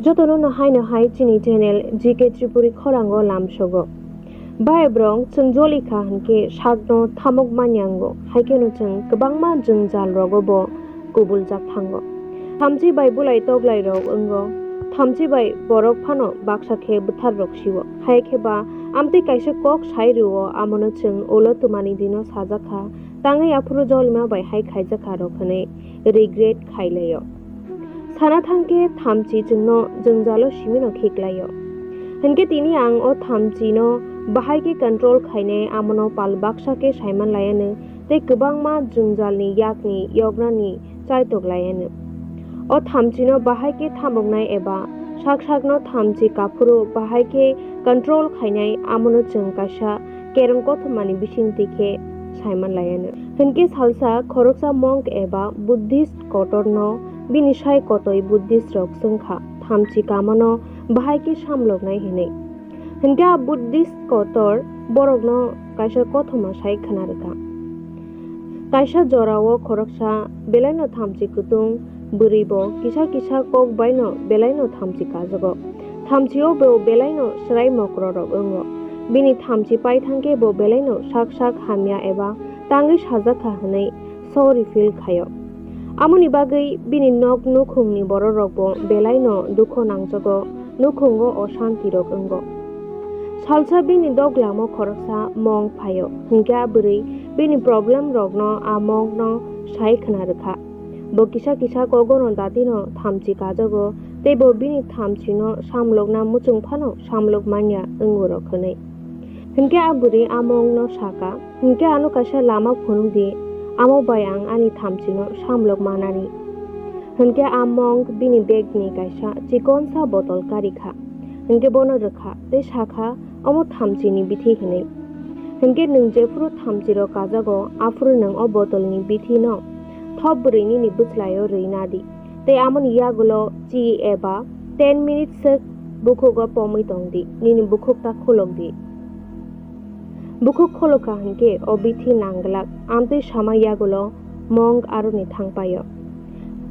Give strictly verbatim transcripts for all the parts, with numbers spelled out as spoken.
Jotono no haino hai chini channel G K Tripuri khorango lamsogo. Bai borok chwng joli kha hinkhe sakno thamok manya wngo, haikheno chwng kwbangma jwngjal rogo bo kubuljak thango. Thamchi bai bulai toklai rok wngo, thamchi bai borok phano baksa khe bwthar rok siwo. Hai khe ba amtwi kaisa kok sai rwo, amono chwng ulo twmani dino sajak kha, tangwi aphuru jolima bai hai khaijak kha rok hwnwi regret khailaio. Sana thangkhe thamchi chwngno jwngjalo simino khiklaio. Hinkhe tini ang o thamchino bahai khe control khainai amono pal baksa khe saiman laianw tei kwbangma jwngjalni yakni yoknani chaitok laianw. O thamchino bahai khe thamoknai eba sak sakno thamchi kaphuru bahai khe control khainai amono chwng kaisa kereng kothomani bisingtwi khe saiman laianw. Hinkhe salsa khoroksa monk eba Buddhist kotorno bini sai kotoi Buddhist rok swngkha thamchi kamano bahai khe samloknai hinwi. Hinkhe a Buddhist kotor borokno kaisa kothoma sai khna rwkha. Kaisa jorao khoroksa belaino thamchi kutung bwrwi bo kisa kisa kok baino belaino thamchi kajago. Thamchio bo belaino chwrai mokro rok wngo. Bini thamchi pai thangkhe bo belaino sak sak hamya eba tangwi sajak kha hwnwi sorry feel khaio. Amoni bagwi bini nok nukhungni bororokbo belaino dukho nangjago, nukhungo oshanti rok wngo. Salsa bini doglamo khoroksa monk phaio, hinkhe a bwrwi bini problem rokno a monk no sai khna rwkha. Bo kisa kisa kogono datino thamchi kajago, tei bo bini thamchino samlokna muchung phano samlok manya wngo rok hwnwi. Hinkhe a bwrwi a monk no saka, hinkhe ano kaisa lama phunuk di, amo bai ang ani thamchino samlok manani. Hinkhe a monk bini bag ni kaisa chikonsa botol karikha, hinkhe bono rwkha tei sakha, omo thamchini bithi hwnwi. Hinkhe nwng jephuru thamchirok kajago, aphuru nwng o botolni bithino thop bwrwi nini bwchlaio rwi nadi, tei amoni yagulo chi eba ten minutes swk bukhugo pomwi tongdi, nini bukhuk ta khulokdi. Bukhuk khulokha hinkhe o bithi nangglak, amtwi sama yagulo monk aroni thangpaio.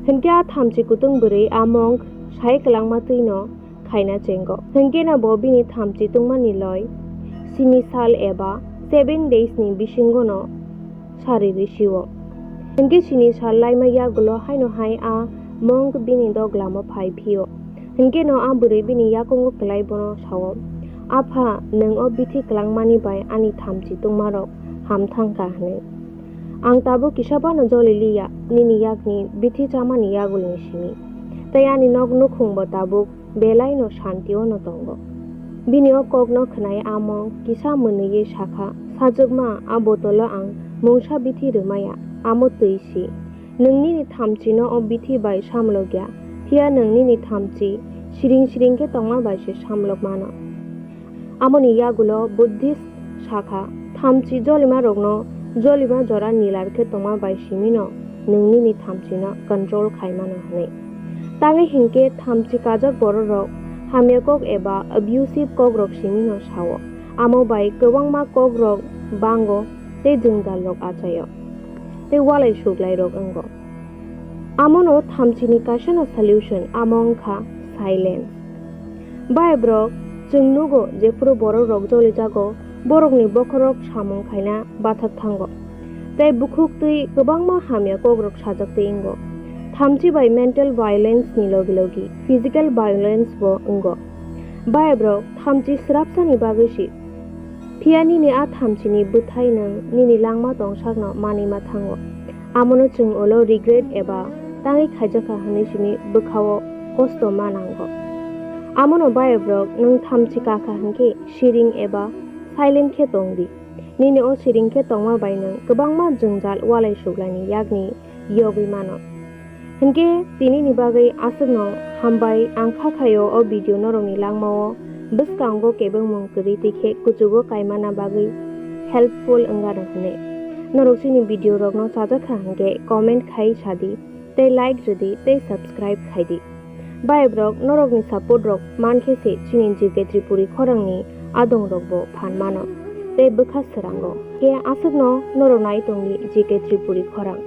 Hinkhe a thamchi kutung bwrwi a monk sai kwlangma twino khaina chengo. Hinkhe no bo bini thamchi tungmani loi sini sal eba seven days ni bisingo no sari risiwo. Hinkhe sini sal laima yagulo haino hai a monk bini doglamo phai phio. Hinkhe no a bwrwi bini yakungo kwlai bono sao, "Apha, nwng o bithi kwlangmani bai ani thamchi tungmarok ham thangkha," hwnwi. Ang tabuk kisa phano joli liya nini yakni bithi chamani yagulni simi, tei ani nok nukhungbo tabuk belaino shanti-o no tongo. Bini o kokno khwnai a monk kisa mwnwiwi sakha, "Sajwkma, a botolo ang mungsa bithi rwmaya, amo twi si. Nwng nini thamchino o bithi bai samlokya, phiya nwng nini thamchi siring siring khe tongma bai se samlok mano." Amoni yagulo Buddhist sakha, "Thamchi jolimarokno jolima jora nilar khe tongma bai simino nwng nini thamchino control khai mano," hwnwi. Tangwi hinkhe thamchi kajak bororok hamya kok eba abusive kokrok simino sao. Amo bai kwbangma kokrok bango tei jwngjalrok achaio, tei walai suklairok wngo. Amono thamchini kaisano solution, amo wngkha silence. Bai borok, chwng nugo jephuru borok rok jolijago, borokni bokhorok samung khaina bathak thango, tei bukhuk twi kwbangma hamya kokrok sajak twi wngo. Thamchi bai mental violence ni logi logi physical violence bo wngo. Bai borok, thamchi swrapsani bagwi si. Phiya nini a thamchini bwthai nwng nini langma tongsakno manwi ma thango. Amono chwng ulo regret eba tangwi khaijakha hwnwi simi bwkhao kosto ma nango. Amono bai borok nwng thamchi kakha hwnkhe siring eba silent khe tong di. Nini o siring khe tongma bai nwng kwbangma jwngjal walai suklaini yakni yogwi mano. Hinkhe tinini bagwi aswkno hambai, ang kha khaio o video norokni langmao bwskango kebengmung kwrwi tei khe kuchugo kaimana bagwi helpful wngano hwnwi. Norok chini video rokno chajakha hinkhe comment khai sadi, tei like rwdi tei subscribe khaidi. Bai borok, norokni support rok mankhe se chini G K Tripuri khorangni adong rokbo phan mano tei bwkha swrango. Khe aswkno norok nai tongdi G K Tripuri khorang.